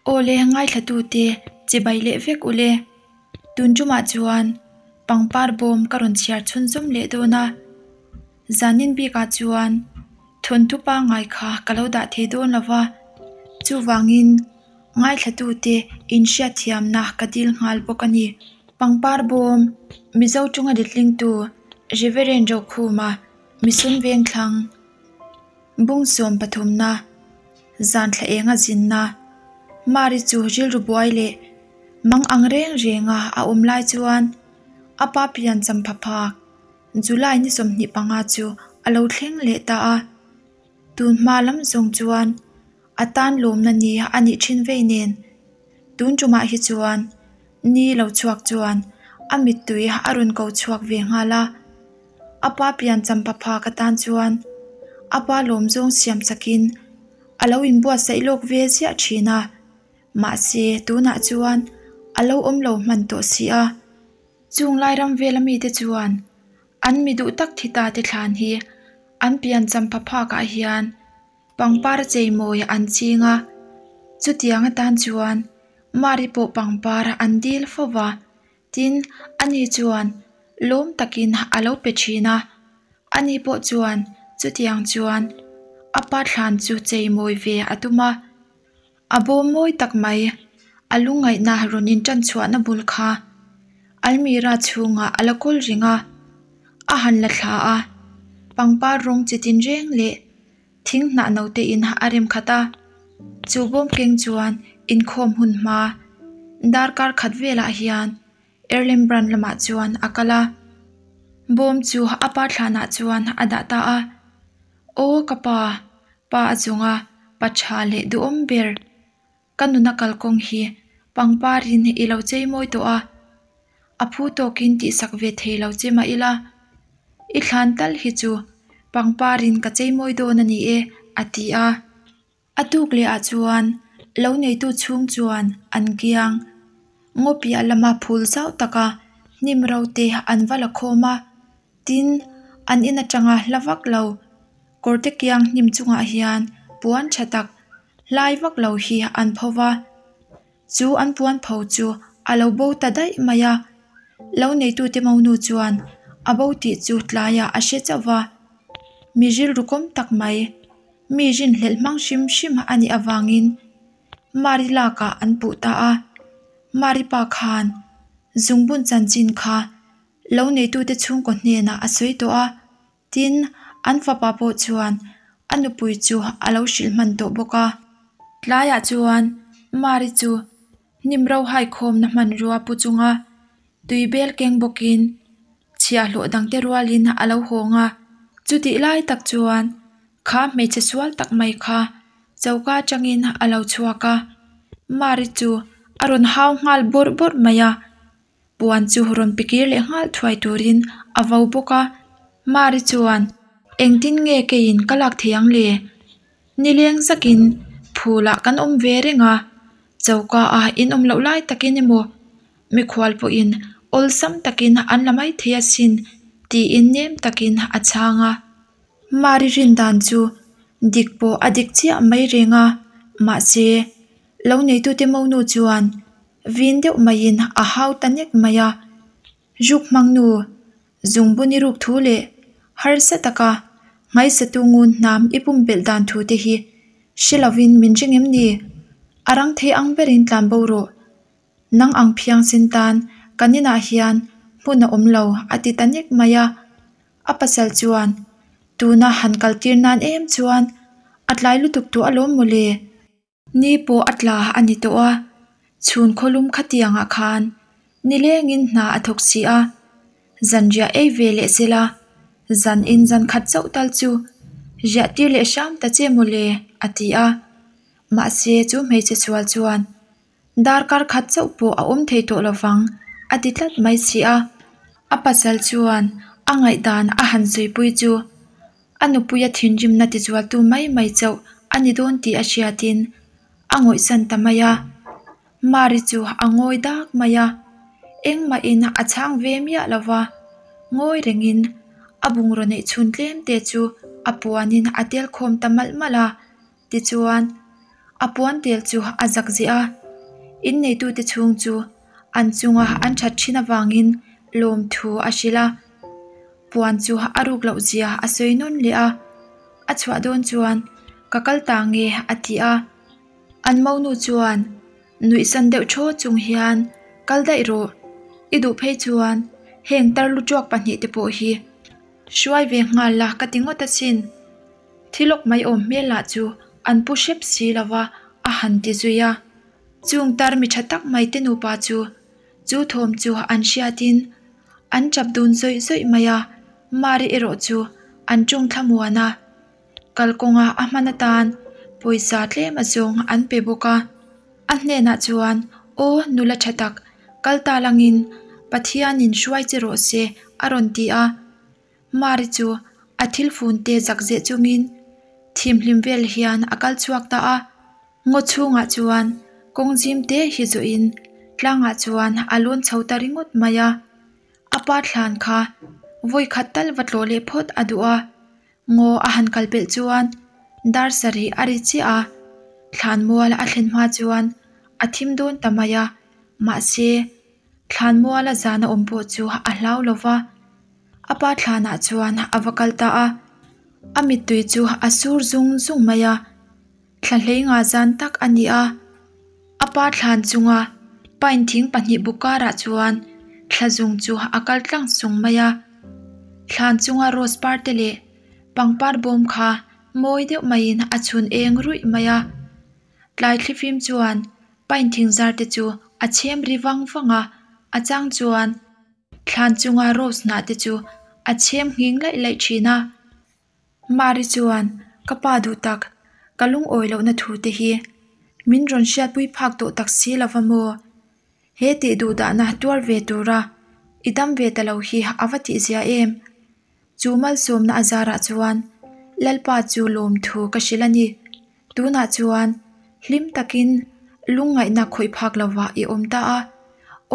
Aw le ngaithlatute chibai leh vek u le. Tun tumah chuan pangpar bawm ka rawn chhiar chhunzawm leh dawn a. Zanin bikah chuan thawnthu pangngai kha ka lo dah thei dawn lo va, chuvangin ngaithlatute inhriatthiamna ka dil nghal bawk a ni. Pangpar bawm Mizo chunga letlingtu Reverend Rokhuma Misum Vengthlang Bung sawm pathumna Zan thla enga zinna Mari chu rilru buai leh mang ang reng renga a awm lai chuan a pa pian champha phak July ni 25 chu a lo thleng leh ta a. Tun hma lam zawng chuan a tan lawmna ni a nih thin vei nen tun tumah hi chuan ni lo chhuak chuan a mittui a rawn ko chhuak ve nghal a. A pa pian champha phak atan chuan a pa lawm zawng siam chakin a lo inbuatsaih lawk ve ziah thin a. Mahse tunah chuan a lo awm lo hman tawh si a. Chung lai ram vela mite chuan an mi duh tak thi ta te thlan hi an pian champha phakah hian pangpar cheimawi an ching a. Chutiang atan chuan Mari pawh pangpar an dil fo va, tin ani chuan lawm takin a lo pe thin a. Ani pawh chuan chutiang chuan a pa thlan chu cheimawi ve a tum a. A bawm mawi tak mai, a lungngaihna rawn inṭan chhuahna bul kha almirah chhungah a la kawl reng a, a han la thla a, pangpar rawng chi tin reng leh thing hnah no te in a rem khat a. Chu bawm keng chuan inkhawm hun hma darkar khat velah hian Erlenbrunn lamah chuan a kal a, bawm chu a pa thlanah chuan a dah ta a, Aw ka pa, pa a chunga pa tha leh duhawm ber, ka nuna kalkawng hi pangparin i lo chei mawi tawh a, a phu tawkin tihsak ve thei lo che mah ila, i thlan tal hi chu pangparin ka chei mawi dawn a ni e, a ti a. A tuk leh ah chuan lo neitu chhung chuan an kiang ngaw piah lama phul zau taka hnim ro te an va la khawm a, tin an in atanga hla vak lo kawr te kiang hnim chungah hian puan tha tak hlai vak lo hi an pho va. Chu an puan pho chu a lo bo ta daih mai a, lo neitute monu chuan a bo tih chu tlaiah a hre chauh va, mi rilru kawm tak mai, mi rinhlelh hmang hrim hrim a nih avangin Mari lakah an puh ta a, Mari pa khan zungbun chanchin kha lo neitute chhungkaw hnenah a sawi tawh a. Tin, an fapa pawh chuan a nupui chu a lo hrilh hman tawh bawk a. Tlaiah chuan Mari chu hnim ro haikhawmna hmanrua pu chunga tui bel keng bawkin chhiahhlawh dangte rualin a lo hawng a. Chutih lai tak chuan kha hmeichhe sual tak mai kha choka atangin a lo chhuak a, Mari chu a rawn hau nghal bawrh bawrh mai a. Puan chu rawn pe kir leh nghal thuai turin a vo bawk a. Mari chuan, Engtin nge keiin ka lak thei ang le? Nileng zakin phulah kan awm ve reng a, choka ah in awm loh lai takin emaw mikhual pawhin awlsam takin an la mai thei asin tiin nem takin a chhang a. Mari rin dan chu dik pawh a dik chiah mai reng a, mahse lo neitute monu chuan Vin deuh maiin a hau ta nek mai a, Zuk hmang nu, zungbun i ruk thu leh harsa taka hmaisatu ngun hnam i pumpelh dan thu te hi hre lovin min ring em ni? A rang thei ang berin tlan bo rawh. Nang ang phiang sin tan kan inah hian hmun a awm lo a ti ta nek mai a. A pasal chuan, Tuna han kaltir nan em chuan a tlai lutuk tawh alawm mawle. Ni pawh a tla a ni tawh a, chhun khawlum khatiangah khan nilengin hna a thawk si a, zan riah ei ve leh sela, zan in zan khat chauh tal chu riah tir leh hram ta che mawle a ti a. Mahse chu hmeichhe sual chuan darkar khat chauh pawh a awm thei tawh lovang a ti tlat mai si a. A pasal chuan a ngaihdan a han sawipui chu A nupuia thinrimna tizualtu mai mai chauh a ni dawn tih a hriatin a ngawihsan ta mai a. Mari chu a ngawi dak mai a, engmahin a chhang ve miah lo va, ngawi rengin a bungraw neih chhun tlem te chu a puanin a tel khawm ta malh malh a. Tichuan, A puan tel chu a zak zeh a, in neitute chhung chu an chunga an that thin avangin lawmthu a hrilh a. Puan chu a ruk loh zia a sawi nawn leh a, a chhuah dawn chuan ka kal ta nge a ti a. An monu chuan nuihsan deuh thaw chung hian kal daih rawh, i duh phei chuan heng tarlu tuak pahnihte pawh hi hruai ve nghal la ka ti ngawt asin. Thi lawk mai awm hmel lah chu an pu hrep si lo va a han ti zui a. Chung tar mi tha tak mai te nupa chu chu thawm chu an hriatin an tap dun zawih zawih mai a, Mari erawh chu an tawng thlamuan a. Kalkawnga a hman atan pawisa tlem azawng an pe bawk a. A hnenah chuan, Aw nula tha tak, kal ta langin Pathianin hruai che rawh se a rawn ti a. Mari chu a thil fun te zak zeh chungin thimhlim vel hian a kal chhuak ta a. Ngaw chhungah chuan kawng zim te hi zawhin tlangah chuan a lawn chho ta ringawt mai a. A pa thlan kha vawi khat tal va tlawh leh phawt a duh a. Ngaw a han kal pelh chuan dar sarih a ri chiah a, thlanmual a thlen hma chuan a thim dawn ta mai a. Mahse, thlanmuala zan a awm pawh chu a hlau lo va. A pa thlanah chuan a va kal ta a, a mittui chu a sur zung zung mai a, thla hlei nga zan tak a ni a. A pa thlan chunga pine thing pahnih buk karah chuan thla zung chu a kal tlang sung mai a. Thlan chunga rose par te leh pangpar bawm kha mawi deuh maiin a chhun eng ruih mai a. Tlai thlifim chuan pine thing zar te chu a chhem ri vang vang a, a chang chuan thlan chunga rose hnah te chu a chhem nghing laih laih thin a. Mari chuan, Ka pa duh tak, ka lungawi lohna thu te hi min rawn hriatpui phak tawh tak si lova maw? He tih duh dahna tuar ve tura i dam ve ta lo hi a va tihzia em? Chu malsawmna a zarah chuan Lalpa chu lawmthu ka hrilh a ni. Tunah chuan hlim takin lungngaihna khawih phak lovah i awm ta a.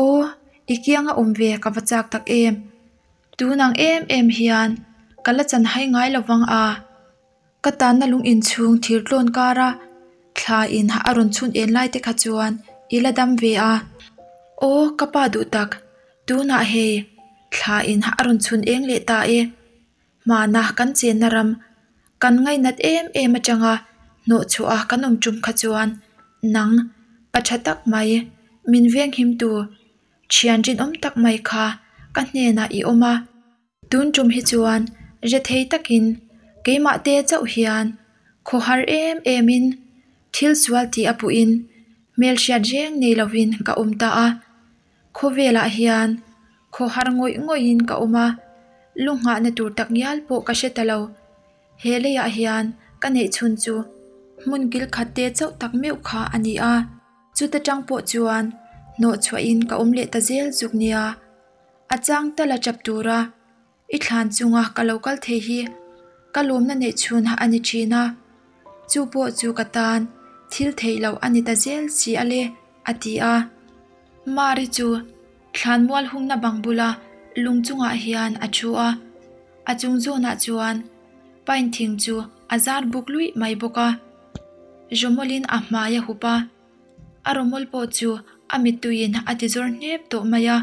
Aw, i kianga awm ve ka va chak tak em? Tun ang em em hian ka la chan hai ngai lo vang a, ka tanna lung inchhung thir tlawn kara thla in a rawn chhun en lai te kha chuan i la dam ve a. Aw ka pa duh tak, tunah hei thla in a rawn chhun eng leh ta e. Hmana kan chenna ram kan ngainat em em atanga hnawhchhuah a kan awm tum kha chuan nang pa tha tak mai min venghimtu Thian rinawm tak mai kha ka hnenah i awm a, tun tum hi chuan rethei takin keimah te chauh hian khawhar em emin thil sual tih a puhin hmelhriat reng nei lovin ka awm ta a. Khawvelah hian khawhar ngawih ngawihin ka awm a, lu nghahna tur tak ngial pawh ka hre ta lo. He leiah hian ka neih chhun chu hmun kil khat te chauh tak meuh kha a ni a. Chuta tang pawh chuan hnawh chhuahin ka awm leh ta zel zuk nia. A chang tal a tap tura i thlan chunga ka lo kal thei hi ka lawmna neih chhun a ni thin a, chu pawh chu ka tan thil theih loh a ni ta zel si a le, a ti a. Mari chu thlanmual hungna bang bula lung chungah hian a thu a, a chung zawnah chuan pine thing chu a zar buk luih mai bawk a. Rawmawlin a hmai a hup a, a rawmawl pawh chu a mittuiin a ti zawr hnep tawh mai a.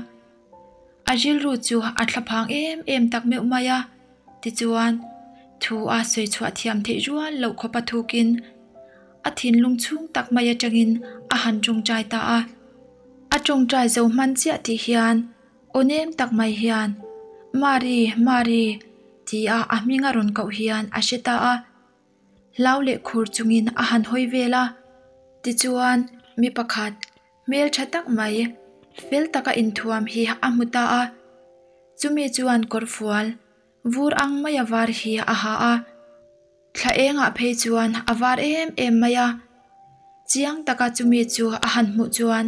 A rilru chu a thlaphang em em tak meuh mai a, tichuan thu a sawi chhuah thiam theih rual loh khawp a thukin a thinlung chhung tak mai atangin a han tawngtai ta a. A tawngtai zo hman chiah tih hian aw nem tak mai hian, Mari, Mari, tia a hming a rawn koh hian a hre ta a. Hlau leh khur chungin a han hawi vel a, tichuan mi pakhat hmel tha tak mai fel taka inthuam hi a hmu ta a, chumi chuan kawrfual vur ang maia var hi a ha a, thla engah phei chuan a var em em mai a, chiang taka chumi chu a han hmuh chuan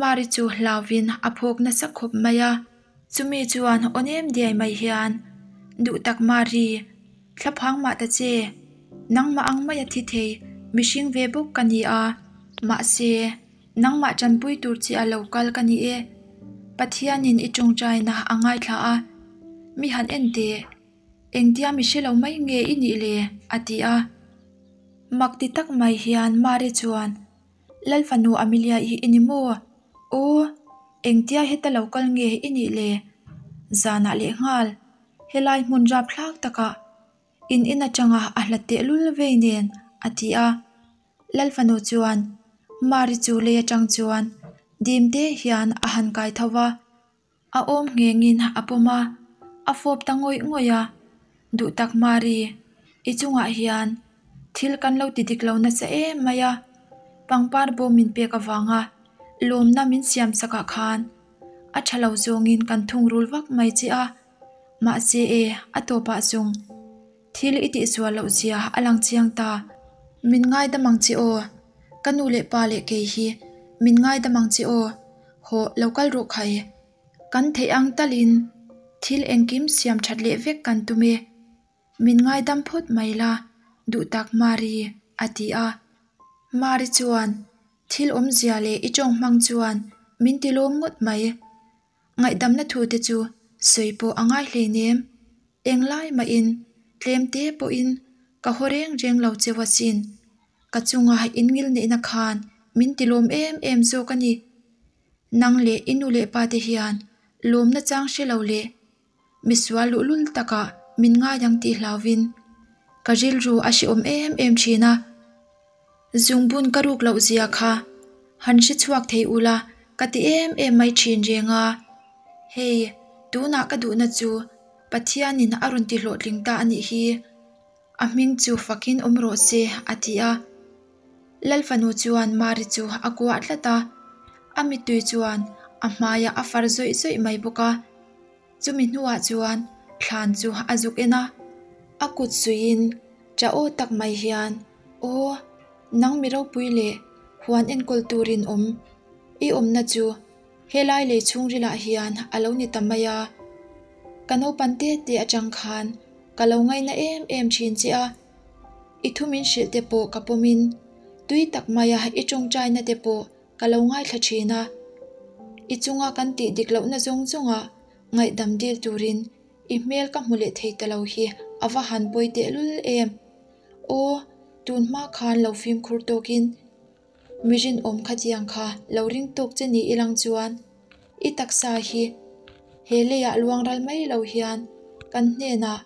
Mari chu hlauvin a phawk nasa khawp mai a. Chumi chuan aw nem diai mai hian, Duh tak Mari, thlaphang mah ta che, nangmah ang maia thi thei mihring ve bawk ka ni a, mahse, nangmah tanpui tur che a lo kal ka ni e. Pathianin i tawngtaina a ngaithla a, mi han en teh, engtia mi hre lo mai nge i nih le? a ti a. Mak ti tak mai hian Mari chuan, Lal fanu Amelia-i i ni maw? Aw, engtia heta lo kal nge i nih le? Zanah lehnghal, helai hmun rapthlak takah in in atanga a hlat tehlul vei nen, a ti a. Lal fanu chuan Mari chu lei atang chuan dim te hian a han kai tho va. A awm nghengin a pawm a, a fawp ta ngawih ngawih a, Duh tak Mari, i chungah hian thil kan lo ti dik lo nasa em mai a, pangpar bawm min pek avanga lawmna min siam sakah khan a tha lo zawngin kan thungrul vak mai che a, mahse e, a tawpah chung Thil i tihsual loh zia a lang chiang ta. Min ngaidam ang che aw. Ka nu leh pa leh kei hi min ngaidam ang che aw. Hawh, lo kal rawh khai. Kan theih ang talin thil engkim siam that leh vek kan tum e. Min ngaidam phawt mai la, duh tak Mari, a ti a. Mari chuan, Thil awmzia leh i tawng hmang chuan min ti lawm ngawt mai. Ngaihdamna thu te chu sawi pawh a ngai hleinem. Englai mahin tlem te pawhin ka haw reng reng lo cheu asin. Ka chunga in ngil neihna khan min ti lawm em em zawk a ni. Nang leh i nu leh pa te hian lawmna chang hre lo leh misual luhlul takah min ngai ang tih hlauvin ka rilru a hrehawm em em thin a. Zungbun ka ruk loh zia kha han hre chhuak thei ula ka ti em em mai thin reng a. Hei, tunah ka duhna chu Pathianin a rawn ti hlawhtling ta a nih hi. A hming chu fakin awm rawh se, a ti a. Lal fanu chuan Mari chu a kuah tlat a, a mittui chuan a hmaiah a far zawih zawih mai bawk a. Chumi hnuah chuan thlan chu a zuk en a, a kut suihin ṭah aw tak mai hian, Aw, nang mi ropui leh huan enkawl turin awm, i awmna chu helai lei chhungrilah hian a lo ni ta mai a. Ka naupan te te atang khan ka lo ngaina em em thin che a, i thu min hrilh te pawh ka pawmin tui tak maia i tawngtaina te pawh Ka lo ngaithla thin a, i chunga kan tih dik lohna zawng zawngah ngaihdam dil turin i hmel ka hmu leh thei ta lo hi a va han pawi tehlul em. Aw, tun hma khan lo fimkhur tawkin mi rinawm khatiang kha lo ring tawk che ni ilang chuan i taksa hi he leiah luang ral mai lo hian kan hnenah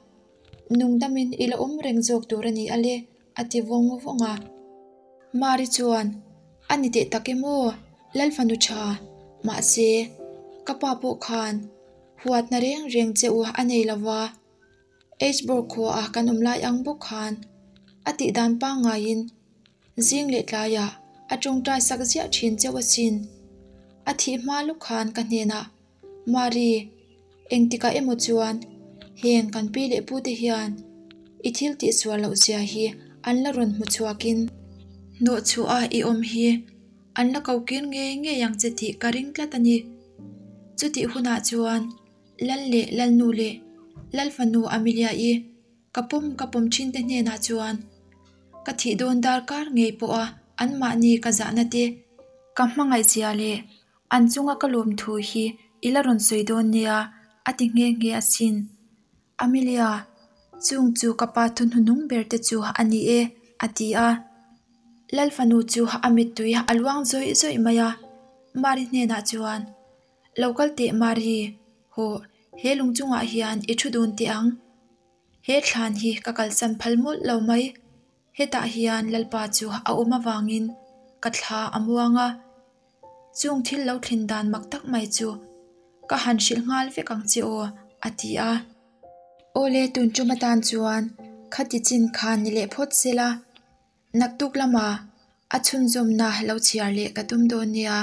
nungdamin i la awm reng zawk tur a ni a le, a ti vawng vawng a. Mari chuan, A ni teh tak em aw, Lal fanu tha, mahse, ka pa pawh khan huatna reng reng che u a nei lo va, Edgeborg khuaah kan awm lai ang bawk khan a tih dan pangngaiin zing leh tlaiah a tawngtai sak ziah thin cheu asin. A thih hma luk khan ka hnenah Mari, engtikah emaw chuan heng kan pi leh pute hian i thil tihsual loh zia hi an la rawn hmu chhuakin hnawhchhuah a i awm hi an la ko kir ngei ngei ang che tih ka ring tlat a ni. Chutih hunah chuan Lal leh Lalnu leh Lalfanu Amelia-i ka pawm ka pawm thin te hnenah chuan ka thih dawn darkar ngei pawha anmahni ka zahna te, ka hmangaihzia leh An chunga ka lawm thu hi i la rawn sawi dawn nia, a ti nghe nghe asin. Amelia, chung chu ka pa thuhnuhnung ber te chu a ni e, a ti a. Lal fanu chu a mittui a luang zawih zawih mai a. Mari hnenah chuan, Lo kal teh Mari, hawh, he lung chungah hian i thu dun teh ang. He thlan hi ka kalsan phal mawlh lo mai. Hetah hian Lalpa chu a awm avangin ka thla a muang a. Chung thil lo thlin dan mak tak mai chu ka han hrilh nghal vek ang che aw, a ti a. Awle tun tum atan chuan khati chin khan ni leh phawt sela, naktuk lama a chhunzawmna lo chhiar leh ka tum dawn nia.